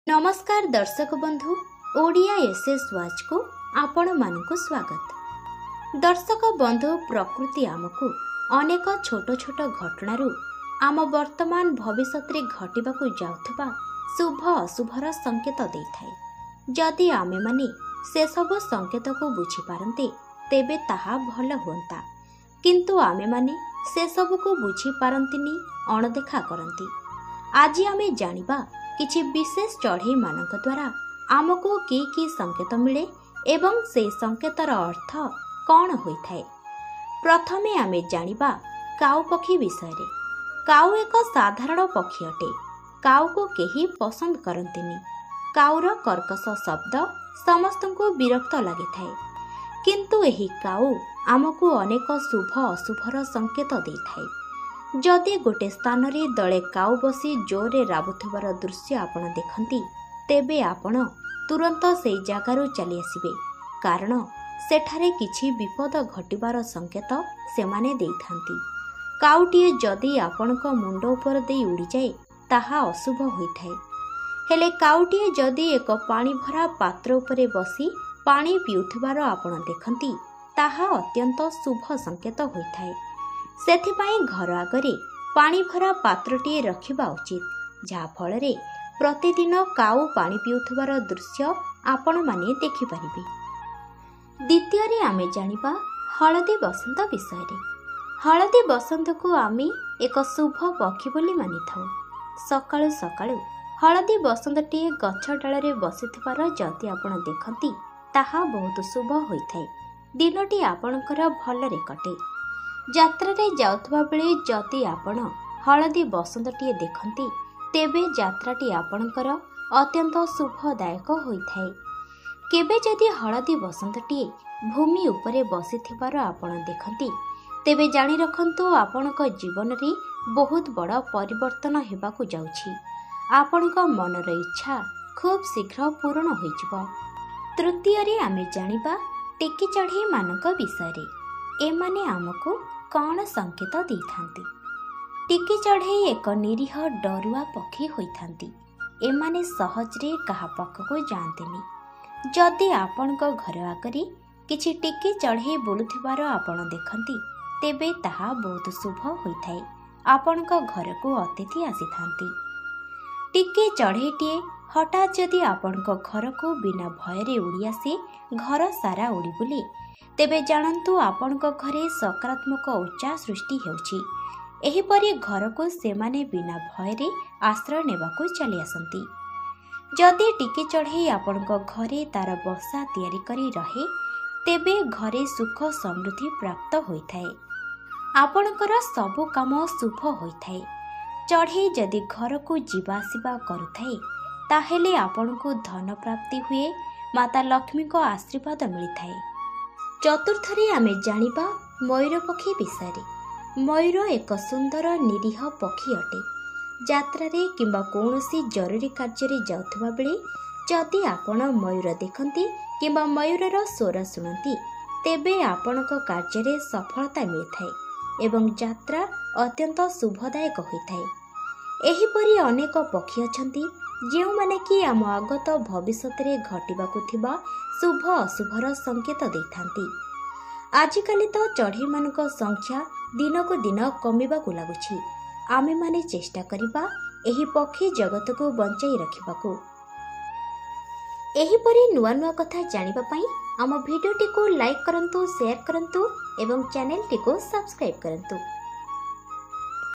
ନମସ୍କାର ଦର୍ଶକ ବନ୍ଧୁ, ଓଡ଼ିଆ ଏସ୍ଏସ୍ ୱାଚ୍କୁ ଆପଣମାନଙ୍କୁ ସ୍ୱାଗତ। ଦର୍ଶକ ବନ୍ଧୁ, ପ୍ରକୃତି ଆମକୁ ଅନେକ ଛୋଟ ଛୋଟ ଘଟଣାରୁ ଆମ ବର୍ତ୍ତମାନ ଭବିଷ୍ୟତରେ ଘଟିବାକୁ ଯାଉଥିବା ଶୁଭ ଅଶୁଭର ସଂକେତ ଦେଇଥାଏ। ଯଦି ଆମେମାନେ ସେସବୁ ସଂକେତକୁ ବୁଝିପାରନ୍ତେ, ତେବେ ତାହା ଭଲ ହୁଅନ୍ତା। କିନ୍ତୁ ଆମେମାନେ ସେସବୁକୁ ବୁଝିପାରନ୍ତିନି, ଅଣଦେଖା କରନ୍ତି। ଆଜି ଆମେ ଜାଣିବା କିଛି ବିଶେଷ ଚଢ଼େଇମାନଙ୍କ ଦ୍ୱାରା ଆମକୁ କି କି ସଂକେତ ମିଳେ ଏବଂ ସେହି ସଂକେତର ଅର୍ଥ କ'ଣ ହୋଇଥାଏ। ପ୍ରଥମେ ଆମେ ଜାଣିବା କାଉ ପକ୍ଷୀ ବିଷୟରେ। କାଉ ଏକ ସାଧାରଣ ପକ୍ଷୀ ଅଟେ। କାଉକୁ କେହି ପସନ୍ଦ କରନ୍ତିନି। କାଉର କର୍କଶ ଶବ୍ଦ ସମସ୍ତଙ୍କୁ ବିରକ୍ତ ଲାଗିଥାଏ। କିନ୍ତୁ ଏହି କାଉ ଆମକୁ ଅନେକ ଶୁଭ ଅଶୁଭର ସଂକେତ ଦେଇଥାଏ। ଯଦି ଗୋଟେ ସ୍ଥାନରେ ଦଳେ କାଉ ବସି ଜୋରରେ ରାବୁଥିବାର ଦୃଶ୍ୟ ଆପଣ ଦେଖନ୍ତି, ତେବେ ଆପଣ ତୁରନ୍ତ ସେଇ ଜାଗାରୁ ଚାଲି ଆସିବେ, କାରଣ ସେଠାରେ କିଛି ବିପଦ ଘଟିବାର ସଂକେତ ସେମାନେ ଦେଇଥାନ୍ତି। କାଉଟିଏ ଯଦି ଆପଣଙ୍କ ମୁଣ୍ଡ ଉପର ଦେଇ ଉଡ଼ିଯାଏ, ତାହା ଅଶୁଭ ହୋଇଥାଏ। ହେଲେ କାଉଟିଏ ଯଦି ଏକ ପାଣିଭରା ପାତ୍ର ଉପରେ ବସି ପାଣି ପିଉଥିବାର ଆପଣ ଦେଖନ୍ତି, ତାହା ଅତ୍ୟନ୍ତ ଶୁଭ ସଂକେତ ହୋଇଥାଏ। ସେଥିପାଇଁ ଘର ଆଗରେ ପାଣିଭରା ପାତ୍ରଟିଏ ରଖିବା ଉଚିତ, ଯାହାଫଳରେ ପ୍ରତିଦିନ କାଉ ପାଣି ପିଉଥିବାର ଦୃଶ୍ୟ ଆପଣମାନେ ଦେଖିପାରିବେ। ଦ୍ୱିତୀୟରେ ଆମେ ଜାଣିବା ହଳଦୀ ବସନ୍ତ ବିଷୟରେ। ହଳଦୀ ବସନ୍ତକୁ ଆମେ ଏକ ଶୁଭ ପକ୍ଷୀ ବୋଲି ମାନିଥାଉ। ସକାଳୁ ସକାଳୁ ହଳଦୀ ବସନ୍ତଟିଏ ଗଛ ଡାଳରେ ବସିଥିବାର ଯଦି ଆପଣ ଦେଖନ୍ତି, ତାହା ବହୁତ ଶୁଭ ହୋଇଥାଏ। ଦିନଟି ଆପଣଙ୍କର ଭଲରେ କଟେ। ଯାତ୍ରାରେ ଯାଉଥିବା ବେଳେ ଯଦି ଆପଣ ହଳଦୀ ବସନ୍ତଟିଏ ଦେଖନ୍ତି, ତେବେ ଯାତ୍ରାଟି ଆପଣଙ୍କର ଅତ୍ୟନ୍ତ ଶୁଭଦାୟକ ହୋଇଥାଏ। କେବେ ଯଦି ହଳଦୀ ବସନ୍ତଟିଏ ଭୂମି ଉପରେ ବସିଥିବାର ଆପଣ ଦେଖନ୍ତି, ତେବେ ଜାଣି ରଖନ୍ତୁ ଆପଣଙ୍କ ଜୀବନରେ ବହୁତ ବଡ଼ ପରିବର୍ତ୍ତନ ହେବାକୁ ଯାଉଛି। ଆପଣଙ୍କ ମନର ଇଚ୍ଛା ଖୁବ୍ ଶୀଘ୍ର ପୂରଣ ହୋଇଯିବ। ତୃତୀୟରେ ଆମେ ଜାଣିବା ଟିକି ଚଢ଼େଇମାନଙ୍କ ବିଷୟରେ। ଏମାନେ ଆମକୁ କ'ଣ ସଂକେତ ଦେଇଥାନ୍ତି? ଟିକି ଚଢ଼େଇ ଏକ ନିରୀହ ଡରୁଆ ପକ୍ଷୀ ହୋଇଥାନ୍ତି। ଏମାନେ ସହଜରେ କାହା ପାଖକୁ ଯାଆନ୍ତିନି। ଯଦି ଆପଣଙ୍କ ଘର ଆଗରେ କିଛି ଟିକି ଚଢ଼େଇ ବୁଲୁଥିବାର ଆପଣ ଦେଖନ୍ତି, ତେବେ ତାହା ବହୁତ ଶୁଭ ହୋଇଥାଏ। ଆପଣଙ୍କ ଘରକୁ ଅତିଥି ଆସିଥାନ୍ତି। ଟିକି ଚଢ଼େଇଟିଏ ହଠାତ୍ ଯଦି ଆପଣଙ୍କ ଘରକୁ ବିନା ଭୟରେ ଉଡ଼ି ଆସି ଘର ସାରା ଉଡ଼ି ବୁଲେ, ତେବେ ଜାଣନ୍ତୁ ଆପଣଙ୍କ ଘରେ ସକାରାତ୍ମକ ଉର୍ଜା ସୃଷ୍ଟି ହେଉଛି। ଏହିପରି ଘରକୁ ସେମାନେ ବିନା ଭୟରେ ଆଶ୍ରୟ ନେବାକୁ ଚାଲି ଆସନ୍ତି। ଯଦି ଟିକି ଚଢ଼େଇ ଆପଣଙ୍କ ଘରେ ତାର ବସା ତିଆରି କରି ରହେ, ତେବେ ଘରେ ସୁଖ ସମୃଦ୍ଧି ପ୍ରାପ୍ତ ହୋଇଥାଏ। ଆପଣଙ୍କର ସବୁ କାମ ଶୁଭ ହୋଇଥାଏ। ଚଢ଼େଇ ଯଦି ଘରକୁ ଯିବା ଆସିବା କରୁଥାଏ, ତାହେଲେ ଆପଣଙ୍କୁ ଧନ ପ୍ରାପ୍ତି ହୁଏ, ମାତା ଲକ୍ଷ୍ମୀଙ୍କ ଆଶୀର୍ବାଦ ମିଳିଥାଏ। ଚତୁର୍ଥରେ ଆମେ ଜାଣିବା ମୟୂର ପକ୍ଷୀ ବିଷୟରେ। ମୟୂର ଏକ ସୁନ୍ଦର ନିରୀହ ପକ୍ଷୀ ଅଟେ। ଯାତ୍ରାରେ କିମ୍ବା କୌଣସି ଜରୁରୀ କାର୍ଯ୍ୟରେ ଯାଉଥିବା ବେଳେ ଯଦି ଆପଣ ମୟୂର ଦେଖନ୍ତି କିମ୍ବା ମୟୂରର ସ୍ୱର ଶୁଣନ୍ତି, ତେବେ ଆପଣଙ୍କ କାର୍ଯ୍ୟରେ ସଫଳତା ମିଳିଥାଏ ଏବଂ ଯାତ୍ରା ଅତ୍ୟନ୍ତ ଶୁଭଦାୟକ ହୋଇଥାଏ। ଏହିପରି ଅନେକ ପକ୍ଷୀ ଅଛନ୍ତି, ଯେଉଁମାନେ କି ଆମ ଆଗତ ଭବିଷ୍ୟତରେ ଘଟିବାକୁ ଥିବା ଶୁଭ ଅଶୁଭର ସଂକେତ ଦେଇଥାନ୍ତି। ଆଜିକାଲି ତ ଚଢ଼େଇମାନଙ୍କ ସଂଖ୍ୟା ଦିନକୁ ଦିନ କମିବାକୁ ଲାଗୁଛି। ଆମେମାନେ ଚେଷ୍ଟା କରିବା ଏହି ପକ୍ଷୀ ଜଗତକୁ ବଞ୍ଚାଇ ରଖିବାକୁ। ଏହିପରି ନୂଆ ନୂଆ କଥା ଜାଣିବା ପାଇଁ ଆମ ଭିଡ଼ିଓଟିକୁ ଲାଇକ୍ କରନ୍ତୁ, ସେୟାର କରନ୍ତୁ ଏବଂ ଚ୍ୟାନେଲଟିକୁ ସବସ୍କ୍ରାଇବ୍ କରନ୍ତୁ।